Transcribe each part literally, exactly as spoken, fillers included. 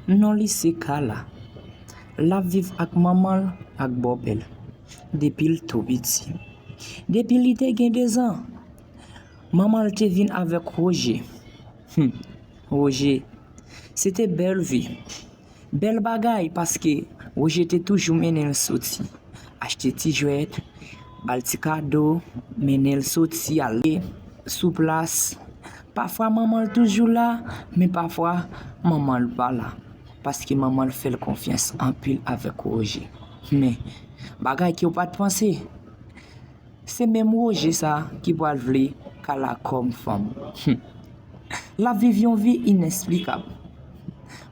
Non li se Kala. L ap viv ak manman l ak bòpè l depi l tou piti. Depi li te gen dezan, manman l te vin avèk Woje. Hum, Woje, se te bèl vi. Bèl bagay, paske Woje te toujou mennen l soti, achte ti jwèt, ba l ti kado, mennen l soti, ale sou plas. Pafwa manman l toujou la, men pafwa manman l pa la, paske manman l fè l konfyans anpil avèk Woje. Men, bagay ke w pa t panse, se menm Woje sa ki pral vle Kala kòm fanm. Hum. L ap viv yon vi inèsplikab.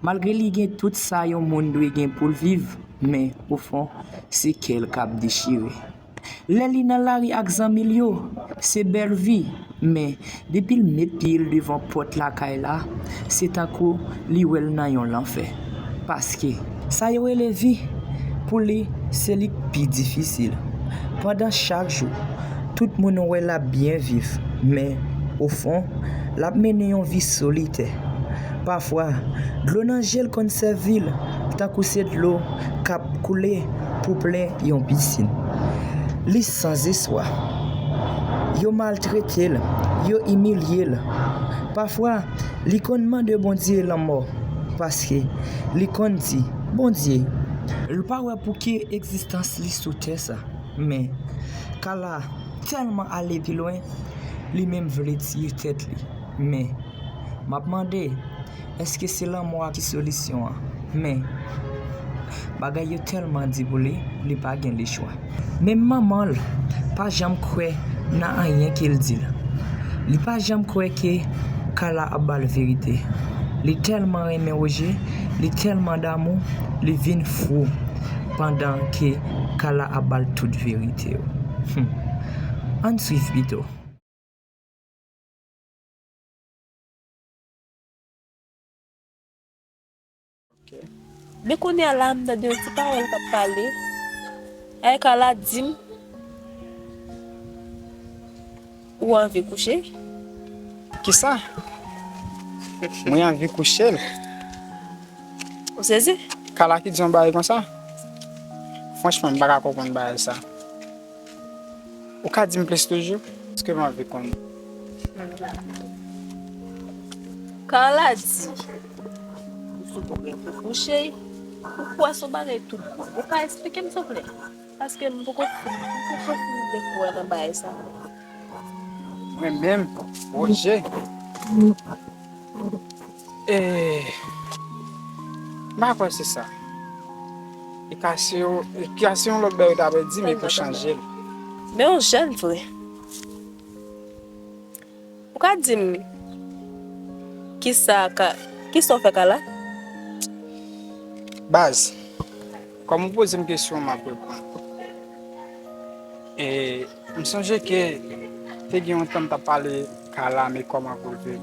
Malgre li gen tout sa yon moun dwe gen pou l viv, men, ofon, se kè l k ap dechire. Lè li nan lari ak zanmi l yo, se bèl vi, men, depi l met pye l devan pòt lakay la, se tankou li wè l nan yon lanfè. Paske, sa yo rele vi, pou li, se li k pi difisil. Pandan chak jou, tout moun wè l ap byen viv, men, ofon, l ap mennen yon vi solitè. Pafwa, dlo nan je l konn sèvi l tankou se dlo k ap koule pou plen yon pisin. Li sanzespwa. Yo maltrete l, yo imilye l. Pafwa, li konn mande Bondye lanmò, paske li konn di, Bondye, l pa wè pou ki egzistans li sou tè sa. Men, Kala tèlman ale pi lwen, li menm vle tiye tèt li. Men, m ap mande, èske se lanmò a ki solisyon an? Men, bagay yo tèlman di pou li, li pa gen lechwa. Menm manman l pa janm kwè nan anyen ke l di l. Li pa janm kwè ke Kala ap ba l verite. Li tèlman renmen Woje, li tèlman damou, li vin fou pandan ke Kala ap ba l tout verite yo. Hum. Ann swiv pito. Men kounye a la, m tande yon ti pawòl k ap pale. Ay, Kala di m, ou anvi kouche? Kisa? Mwen anvi kouche l? Ou sezi? Kala ki di yon bagay konsa? Franchman, m pa ka konprann bagay sa. Ou ka di m plis toujou? Èske m anvi konn? Kala di, ou sou pwen pou kouche, ou kwè se yon bagay tout bon. Ou ka eksplike m, souple? Paske m poko, m poko fin dekouvri nan bagay sa. Mwen menm, Woje. E, m pa kwè se sa. E ka se yo, e ka se yon lòt bagay yo ta pral di, men pou chanje l. Men yon jèn vre. Ou ka di m kisa ka, kisa w fè Kala? Baz, kòm ou poze m kesyon, m ap reponn. E, m sonje ke te gen yon tan m t ap pale Kala, men kòman pou l viv.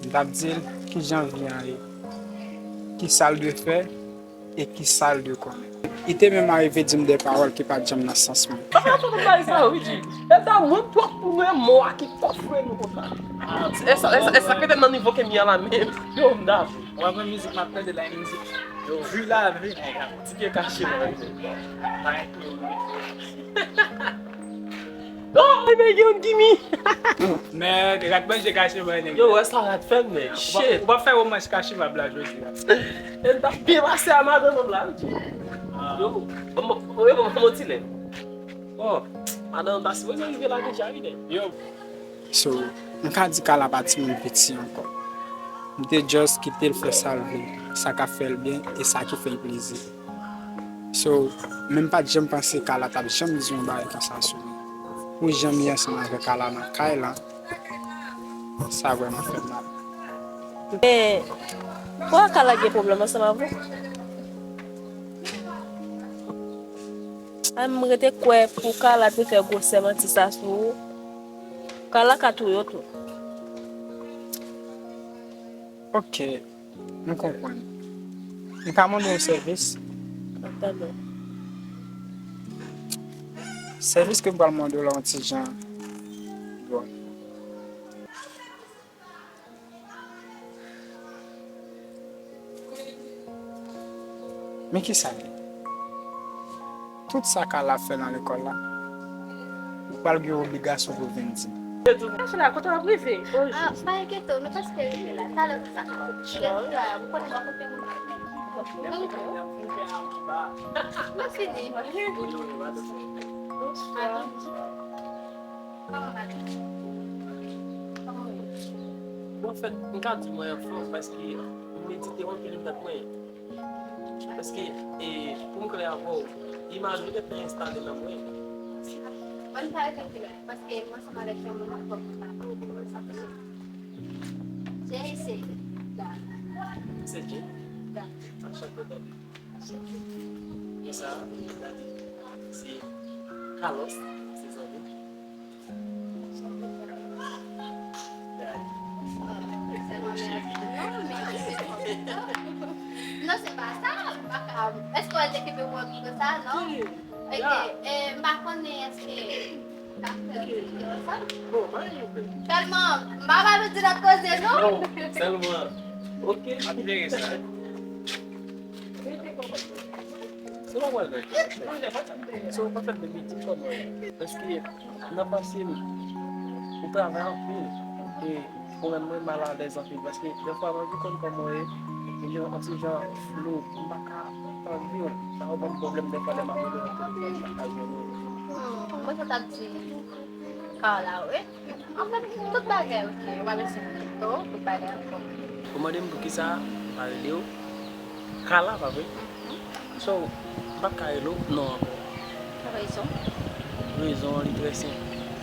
M t ap di l kijan vi an ye, kisa l dwe fè, e kisa l dwe konnen. Li te menm arive di m de pawòl ki pa t janm nan sans mwen. Papa, foto bay sa, wi, G. E ta mwen pwòp pou mwen, mò a ki pwòp fre nou konsa. E sa, e sa, e sa ki te nan nivo ke m ye a la menm. Yo, m dap. W ap wè mizik m ap tande la, e mizik. Yo, vi la, vi. Ti pye kache, mwen. Oh, e nèg yo, Gimi. Men, rat manje kache, mwen, nèg. Yo, wè sa rat fè m, nèg. Shit. Ou p ap fè womans kache m ap la jodi a. E m t ap byen pase a madanm m la, wi. Yo, ban m, ban m, ban m ti lè. Oh, madanm m ta sipoze rive la deja, wi, nèg. Yo. So, m ka di Kala pa timoun piti ankò. M te just kite l fè sa l vle, sa k ap fè l byen e sa ki fè l plezi. So, men m pa t janm panse Kala t ap janm di yon bagay konsa sou mwen. Pou jan m ye ansanm avèk Kala nan kay lan, sa vrèman fè m mal. Men, pwa Kala gen pwoblèm ansanm avè w? Ay, m rete kwè pou Kala te fè gwosè manti sa sou ou. Kala ka touye w tou. Ok, m konprann. M ka mande yon sèvis? M ap tande w. Sèvis ke m pral mande w la yon ti jan dwòl. Men kisa l ye? Tout sa Carla ap fè nan lekòl la, ou pral gen obligasyon pou w vin di m. Machin la, kote w ap rive? O jis. Ah, pa enkyete w, nou prèske rive la. Talè sa. Mwen fini. Kòman bagay? Kòman w ye? Bon, anfèt, m ka di mwen anfòm paske m medite anpil nan tèt mwen. Paske, e, pou m klè avè w, imaj ou te fè enstale nan mwen. Bon, m pa reflechi la, paske m ansanm avèk yon moun ankò ki pa. Jay, se Jay. Se Jay? Jay. Anchante, Daddy. Konsa, Daddy, se Carlos, se zanmi. Non, se pa sa, m pa ka. Èske w te kenbe mwen konsa, non? Ok, e, m pa konnen èske n ap fè yon ti ansanm. Bon, pa gen pwoblèm. Sèlman, m pa ba nou ti lòt koze, non? Non, sèlman. Ok. Ap jere sa. Se pa pral nan kè. So, anfèt, baby, di m kòman w ye. Paske nan pase m, ou travay anpil. E ou rann mwen malalèz anpil. Paske dèfwa, mwen vin konn kòman w ye. Ou gen yon ti jan flou. M pa ka tande w. Sa yo ban m pwoblèm dèfwa lè m ap rele nan telefòn, m pa ka jwenn ou. Hmm, mwen sa t ap di Carla, wi. Anfèt, tout bagay oke. Ou pa bezwen pito, tout bagay ankò. Ou mande m poukisa m pa rele w Carla, pa vre? Mhm. So, m p ap ka rele w non ankò. Rezon? Rezon an, li trè senp.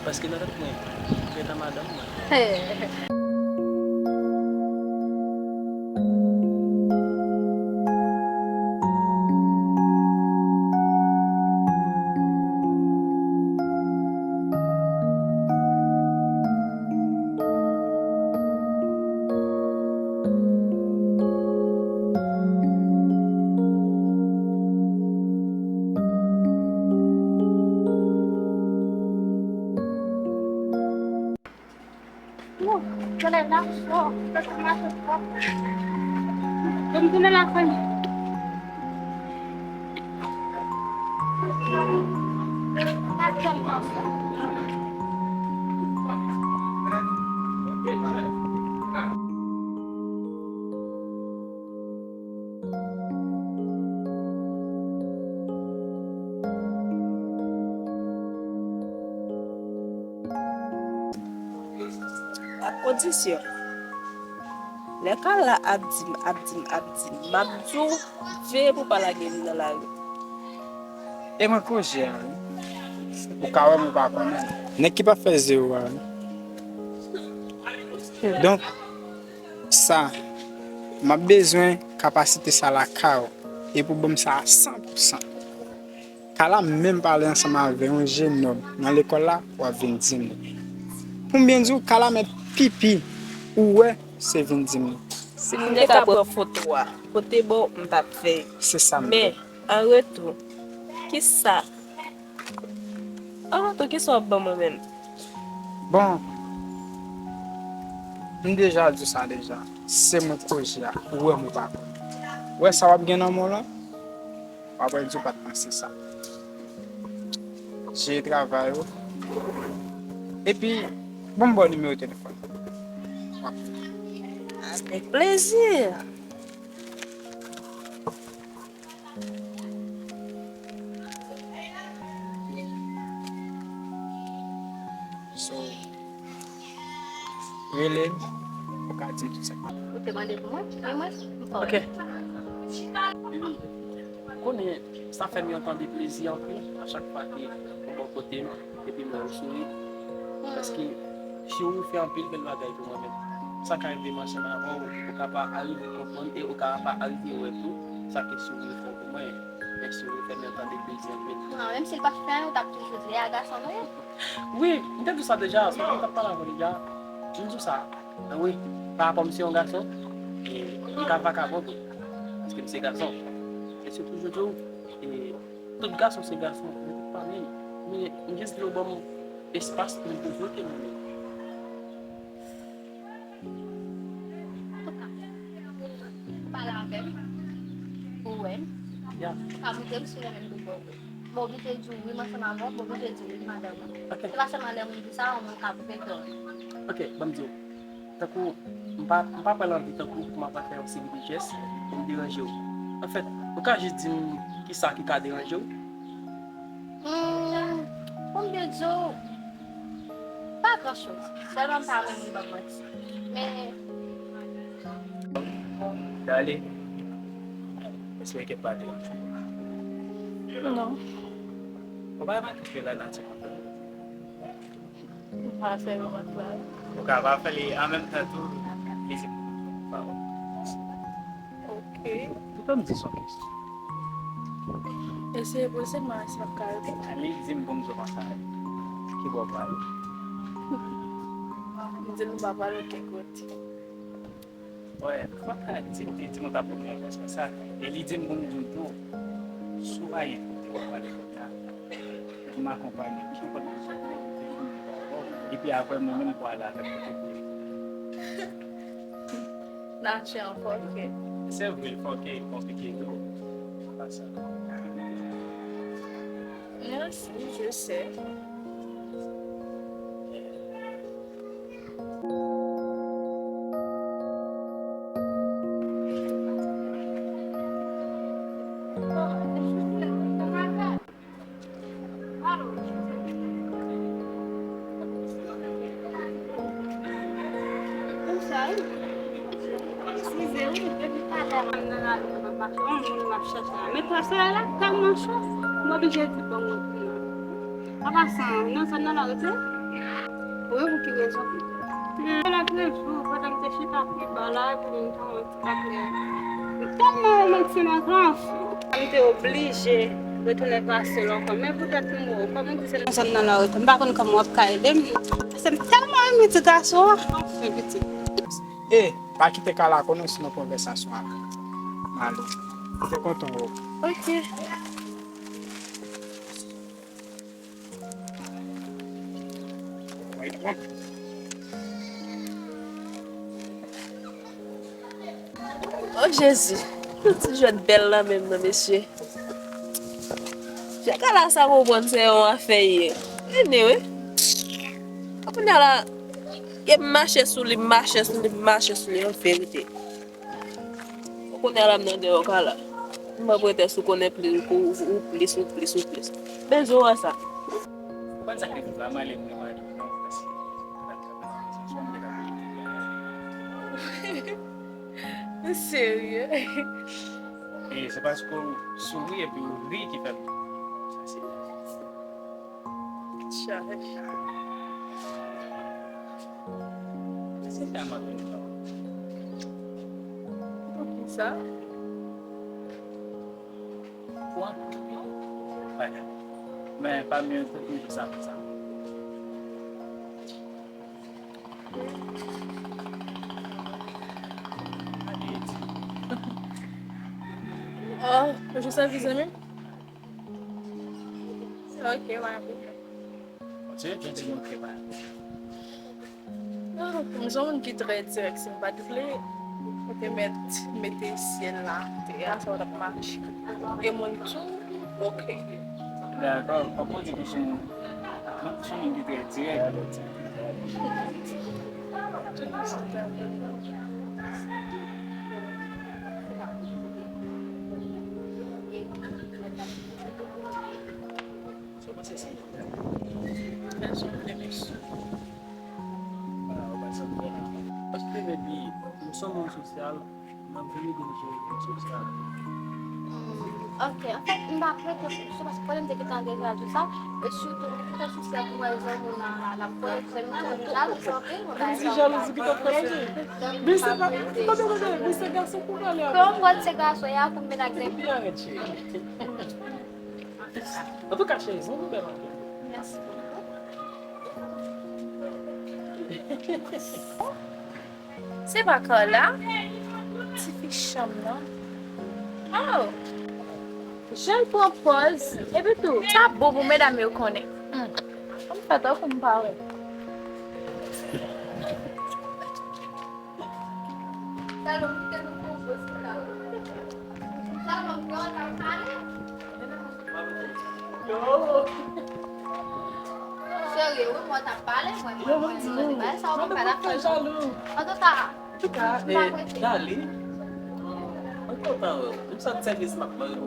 Paske nan tèt mwen, ou gentan madanm mwen. Wou, solèy la cho, fè sa mache twòp. Bon, m tounen lakay mwen. A kondisyon, lè Carla ap di m, ap di m, ap di m, m ap di w, veye pou w pa lage li nan lari. E mwen koze a, wi. Ou ka wè m, ou pa konnen. Nèg ki pa fè zewo a, wi. Donk, sa, m ap bezwen kapasite sa lakay ou. Epi w ban m sa a san pou san. Carla menm pale ansanm avè yon jennonm nan lekòl la, w ap vin di m li. Pou m byen di w, Carla mèt pipi, ou wè, se vin di m li. Si m te ka pran foto a, kote bò m t ap fè. Se sa m vle. Men, an retou, kisa? An retou, kisa w ap ban mwen menm? Bon, m deja di w sa deja. Se mwen k koze a, ou wè m ou pa konn. Ou wè sa w ap gen nan men w lan? W ap wè di w pa t panse sa. Jere travay ou. Epi, ban m ba w nimewo telefòn. W ap. Avèk plezi. So, rele m, ou ka di m tout sa. Ou te mande pou mwen? Wi, mwen, m pa wè. Ok. Konnen, sa fè m yon tan de plezi anpil a chak fwa ke ou bò kote m, epi m wè ou souri. Paske si ou fè anpil bèl bagay pou mwen menm, sa ka rive m ansanm avè w, ou ka pa arive konprann e ou ka pa arive wè tou sa ke souri fè pou mwen. Men souri fè m yon tan de plezi anpil. Non, menm si l pa t fè anyen, ou t ap toujou di, a gason nou ye. Wi, m te di w sa deja, se mwen k ap pale avè w deja. M di w sa, wi, pa rapò m se yon gason, e, m ka vakabon tou, paske m se gason. E se toujou di w, e, tout gason se gason, nou tout pa menm. Men, m jis vle w ban m espas pou m devlope mwen menm. Antouka, pale avè m, ou wè m, Ya. Ka moute m sou li menm tou bò. M oblije di w wi, m ansanm avè w, m oblije di w wi, madanm. Ok. Se pa sèlman lè moun di sa, yon moun ka koupe tò. Ok, ban m di w. Tankou, m pa, m pa pral anvi tankou pou m ap fè yon seri de jès pou m deranje w. Anfèt, ou ka jis di m kisa ki ka deranje w? Hmm, pou m byen di w, pa gran choz. Sèlman m pa renmen moun ban m manti. Men, Dale. Espere ke pa deranje w. Non. Ou pa remarke ke lanati kontan? M pa fè remak la. Ou ka pa fè li an menm tan tou, li se pawòl. Ok. Ou fè m di son kesyon. Eseye poze m a, si m ap ka reponn. Li di m pou m di w konsa, ki bò w prale? M di l m pa prale okenn kote. Wè, fòk ta di, di, di mwen pa pou mwen konsa. E li di m pou m di w tou, si w pa gen kote w ap prale kounye a, pou m akonpanye w, ki kote w prale. Epi apre mwen menm pou ale avèk kote pou ye. Nature an fòke. Se vre, l fòke, konplike tou. Pa sa. Merci, je sais. Eskize wi, depi talè m nan lari m ap mache, yon moun m ap chèche la. Men twa solèy la tèlman cho, m oblije di bon mwen pou mwen. An pasan, nan zòn nan la rete? Wi, pou ki rezon? Lòt jou, pandan m te chita pi ba la, epi m te wè yon ti kaklè. M tèlman renmen ti nèg la, anfen. M te oblije retounen pase l ankò. Men poutèt nou, kòm ou di se nan zòn nan la rete, m pa konn kòman w ap ka ede m. Paske m tèlman renmen ti gason an, anfen, pitit. E, pa kite Kala konnen si nan konvèsasyon ak Malo. M te kontan wè w. Ok. O Jezi, yon ti jwèt bèl la menm nan, mesye. Chaka la sa konprann se yon afè ye. Vini, wi. Kounye a la, e m mache sou li, m mache sou li, m mache sou li, an verite. Kounye a la m nan deyò ka la. M pa prete si w konnen plis, ou, ou plis, ou plis, ou plis. Bezwen wè sa. Ou konn sa ki rive la, m ale m remake non, prèske. Ou serye? E se paske w souri epi w ri ki fè m sa se. Chaj. Se tèlman de tan. Poukisa? Pou anpil. Wè. Men pa mye toujou sa pou sa. Oh, je sais, mes amis. Ok, mwen ap. Kontinye tou di nou ke pa. Non, m se yon moun ki trè dirèk, si m pa t vle, ou te mèt mete syèl la atè a, sa pa t ap mache. Gen moun tou, ok. Dakò, fòk ou di ke se yon, se yon moun ki trè dirèk. Sa w panse sa? Sa se yon demèch. Paske depi nou se yon moun sosyal, n ap vini dirije yon sosyal. Hmm, ok, anfèt, m pa prete pou sa, paske pandan m te gentan deja di sa, e sitou, m te sosyal pou wè zanmi w nan la, l ap konnen se nou, nou jalouzi anpil, mwen pa jalouzi anpil. Men se pa, tande, tande, men se gason pou pale avè l. Kòm mwen se gason, y a pou m vin ak zanmi. Epi arèt, cheri. Antouka, cheri, zanmi w bèl anpil. Mèsi bokou. Se pa Carla? Tifi chanm nan. Oh! Jan l pran pòz, epi tou, sa bon pou medam yo konnen. Hmm. Kòm sa tankou m pa wè. Salon, kite nou pran pòz pou la. Salon, yo, la, ale. T ap pale, mwen, mwen, mwen, mwen, bay sa, ou pa t ap fè jalou. Antouka, antouka, m pa eh, prese. Dali, mwen kontan wè w. M santi sèvis m ap mande w.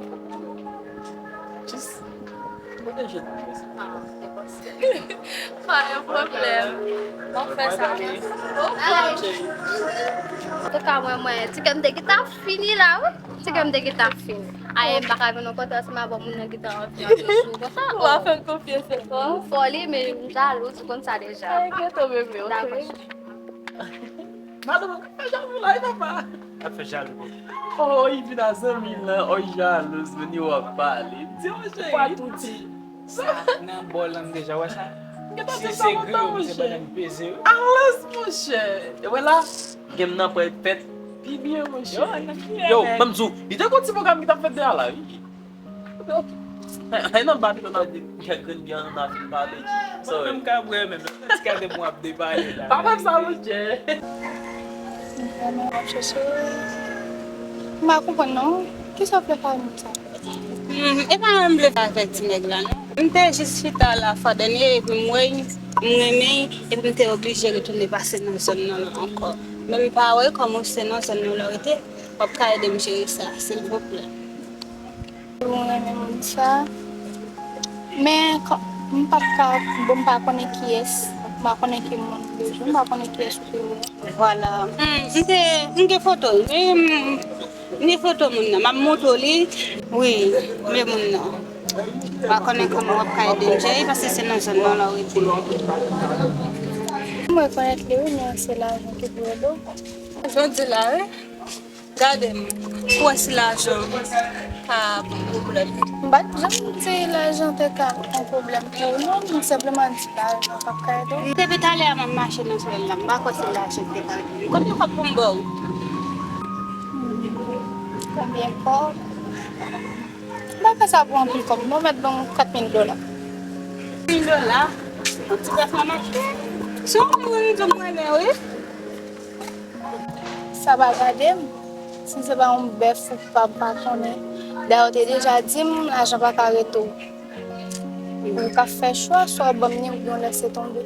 Jis, kote je pou mwen? Ah, se posib. Pa gen pwoblèm. Bon, fè sa. Bye, bye. Antouka, mwen, mwen, ti kè m te gentan fini la, wi. Ti kè m te gentan fini. Aye, m pa ka vin nan kote ansanm avè moun nan ki ta anvi antre sou konsa. Ou pa fè m konfyans ankò. M fò li, men m jalouz, ou konn sa deja. Ay, gen tan bebe, ok. Dakò. Madanm, ou ka fè jalou la, wi, papa. Ap fè jalou, bro. Oh, Ivina, zanmi l lan, oh, jalouz, men yo ap pale. Di, oh, cheri. Ou pa tou di. Sa nan bòl lan deja, wè sa? Si se griyo, se bannan peze, wi. Alèz, monchè. E wè la, gen m nan pral fèt pi byen, monchè. Yo, ann ap fè. Yo, ban m di w, li te gon ti pwogram ki t ap fèt deyò la, wi. Ay, nan bati, nan di, kèk grenn byen nan fin pale. Sorry. Mwen menm ka bwè menm, nan ti kade mwen ap depale la. Pa fè sa, monchè. Mwen menm ap chèche. M pa konprann non. Kisa w fè pa nou sa? Hmm, e pa mwen m vle fè avèk ti nèg la, non. M te jis chita la fwa dènye, epi m wè l, m renmen l, epi m te oblije retounen pase nan zòn nan la ankò. Men m pa wè kòman se nan zòn nan la w rete, w ap ka ede m jere sa, silvouplè. Ou renmen moun sa. Men, kò-, m pa t ka, bon, m pa konnen kiyès, m pa konnen ki moun m bezwen, m pa konnen kiyès ou te wè. Vwala. Hmm, m te, m gen foto l, wi, m, m gen foto moun nan, m ap montre w li. Wi, m gen moun nan. M pa konnen kòman w ap ka ede m jere, paske se nan zòn nan la w rete. M rekonèt li, wi, men se lajan ki pou ede w. Jodi la, wi. Gade m, ou wè si lajan pa bon pwoblèm. M pa t janm di lajan te ka yon pwoblèm pou ou, non. M senpleman di lajan p ap ka ede w. Depi talè a m ap mache nan solèy la, m pa kwè si lajan te ka ede m. Konbyen kòb pou m ba w? Konbyen kòb? M pa fè sa pou anpil kòb, non, mèt ban m kat mil dola. Mil dola? Yon ti bèf nan mache. Se yon moun m renmen, wi. Sa pa gade m. Si se pa yon bèf ou pa, m pa konnen. Dayè, w te deja di m, lajan pa ka rete w. Ou ka fè chwa, swa w ban m li oubyen w lèse tonbe.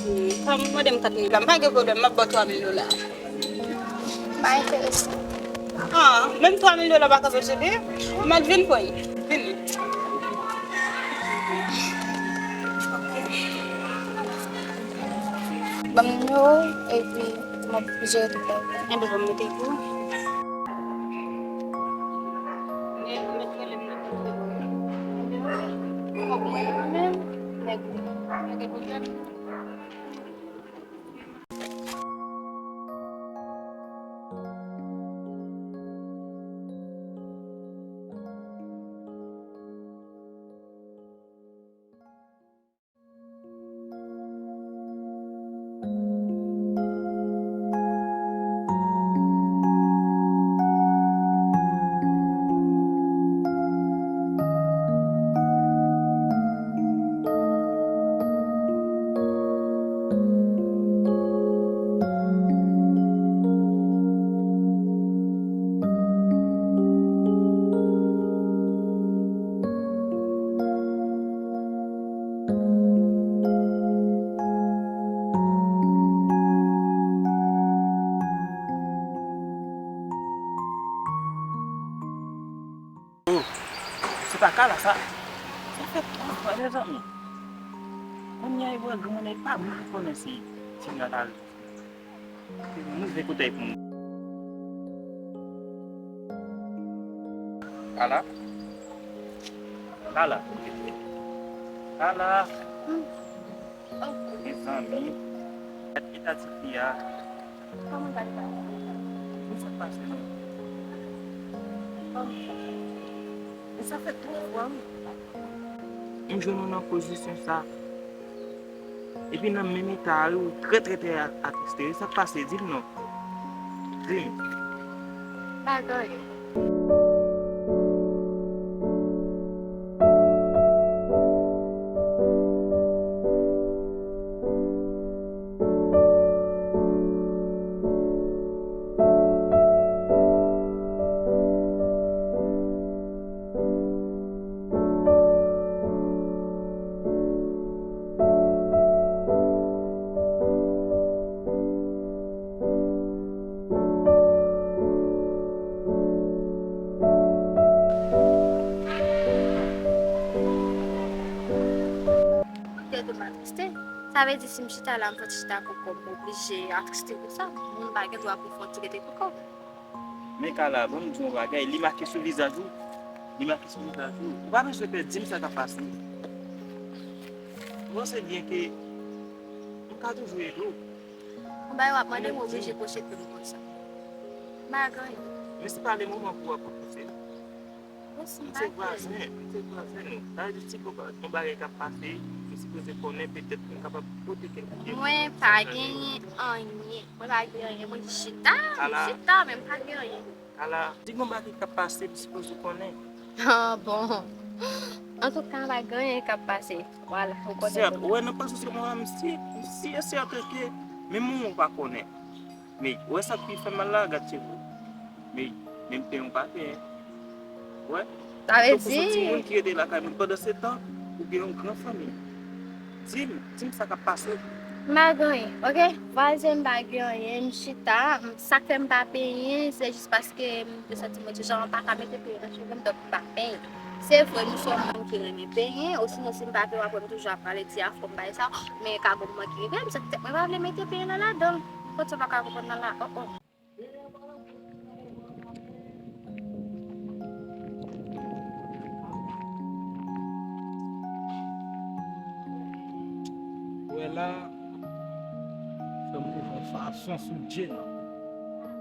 Hmm, pa mande m kat mil dola, m pa gen pwoblèm, m ap ba w twa mil dola. Pa enterese. Ah, menm twa mil dola pa ka posede? Mèt vin pran l. Vini. Ban m nimewo w, epi m ap jere tout bagay. Enben, ban m mete pou ou. Nèg ou mèt rele m nan telefòn. Kòb mwen menm, nèg ou menm. Pa gen pwoblèm. Oh, se pa ka la sa. Sa fè twa fwa, mezanmi. Kounye a, e bò granmoun nan, e pa moun ki konnen si, si l nan lari. Move koutèy pou mwen. Kala? Kala? Kala? Mezanmi. Gad eta ti fi a. Kòman gad la? Men sa k pase non? Kòman? Men sa fè twa fwa wi. M jwenn ou nan pozisyon sa. Epi nan menm eta a wi, ou trè, trè, trè a-, atriste wi. Sa k pase? Di m non. Di m. Pa gen anyen. Sa vle di si m chita la, m fè ti chita pou kò m, m oblije atriste pou sa. Moun pa gen dwa pou fè yon ti rete pou kò m. Men Kala, ban m di w yon bagay, li make sou vizaj ou. Li make sou vizaj ou. Ou pa bezwen pè di m sa k ap pase. Ou panse byen ke m ka toujou ede w. Yon bagay w ap mande m, oblije pwoche pye m konsa. M pa gen anyen. Men se pa le moman pou w ap pwoche. M se vwazen, m se vwazen nou. Sa vle di si gon ba-, gon bagay k ap pase, m sipoze konnen, petèt mwen kapab pote kèk mesaj. Mwen pa genyen anyen. Mwen pa gen anyen. Mwen jis chita, m chita, men m pa gen anyen. Ala, si gon bagay k ap pase, m sipoze konnen. Ah, bon. Antouka, pa gen anyen k ap pase. Vwala, ou konnen. Sèt, ou wè nan pwosesyon an, m si, m si e sèten ke menm ou pa konnen. Men, ou wè sa k pi fè mal la, gad cheve w. Men, menm penyen ou pa penyen. Ou wè? Sa vle di. Tankou se yon timoun ki rete lakay mwen pandan se tan, ou gen yon gran fanmi. Di m, di m sa k ap pase. M pa gen anyen, oke? Vwazen, m pa gen anyen, m chita, m, sa k fè m pa penyen, se jis paske m te santi mwen ti jan, m pa ka mete penyen nan cheve m, donk m pa penyen. Se vre, m se yon moun ki renmen penyen, osinon si m pa penyen, w ap wè m toujou ap pale ti afro m bay sa, men ka gon moman ki rive, m santi tèt mwen pa vle mete penyen nan ladan l. Kot sa w pa ka konprann nan la, oh, oh. Wè la, fè m ouvè fason sou Djeni.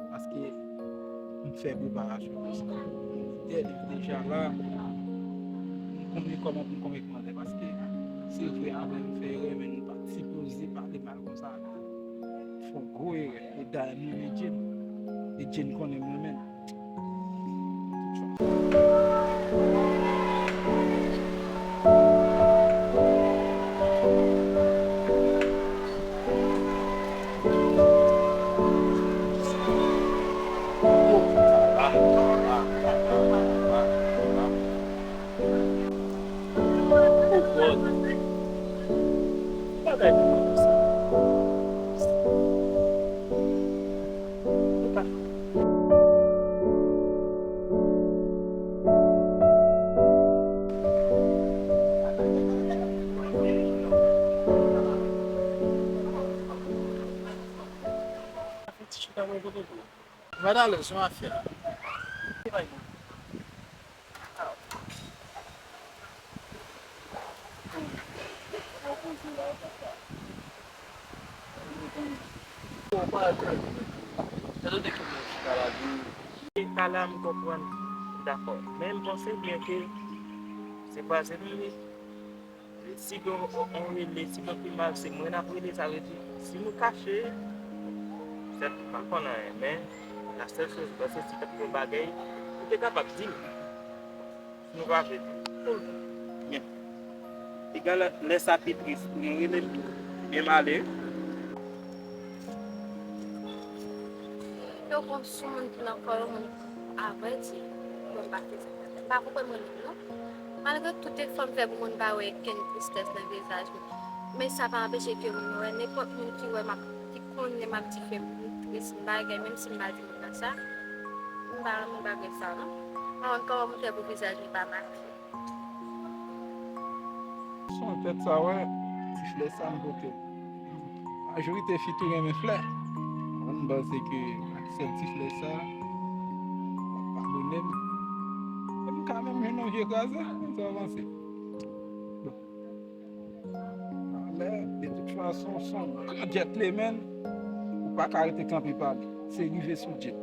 Paske m fè preparasyon pou sa. Lide li deja la, m konnen kòman pou m konvenk manzè. Paske se vre, avè m fè erè, men nou pa t sipoze pale mal konsa. Fè yon gwo erè. E dayè m renmen Djeni. E Djeni konnen m renmen l. Oh God. Bagay pou mwen sa. Epa. Mwen alèz, yon afè. Ka la, m konprann, m dakò. Men m panse byen ke se vwazen nou ye. Si gen yon, yon rele, si gen pi mal, se mwen n ap rele, sa vle di, si nou kache, sèt, m pa konn anyen, men la sèl choz, m panse si t ap gen yon bagay, ou te kapab di m. Si nou pa vle di, cool. Byen. Piga lè, lè sa pi tris pou nou rele m, byen m ale. Yo gon sou moun ki nan kò yo, moun, avrèdi, mwen pa fè sa. M pa konprann mwen menm non. Malgre tout efò m fè pou moun pa wè kenn tristès nan vizaj mwen, men sa pa anpeche ke moun yo wè. Nenpòt moun ki wè m ap, ki konnen m ap dife, m tris, m bagay, menm si m pa di moun nan sa, m pa renmen bagay sa non. Pa konn kòman m fè pou vizaj mwen pa make. Son tèt sa wè, ti flè sa m pote. Majorite fi tou renmen flè. Mwen m panse ke ak sèl ti flè sa, w ap padone m. E m ka menm jwenn yon vye kraze, sa w panse? Bon. Alè, de tout fason, son gran gentleman, ou pa ka rete kanpe pale. Se rive sou jet.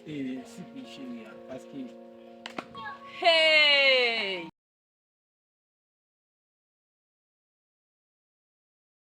E, sipli cheri a, paske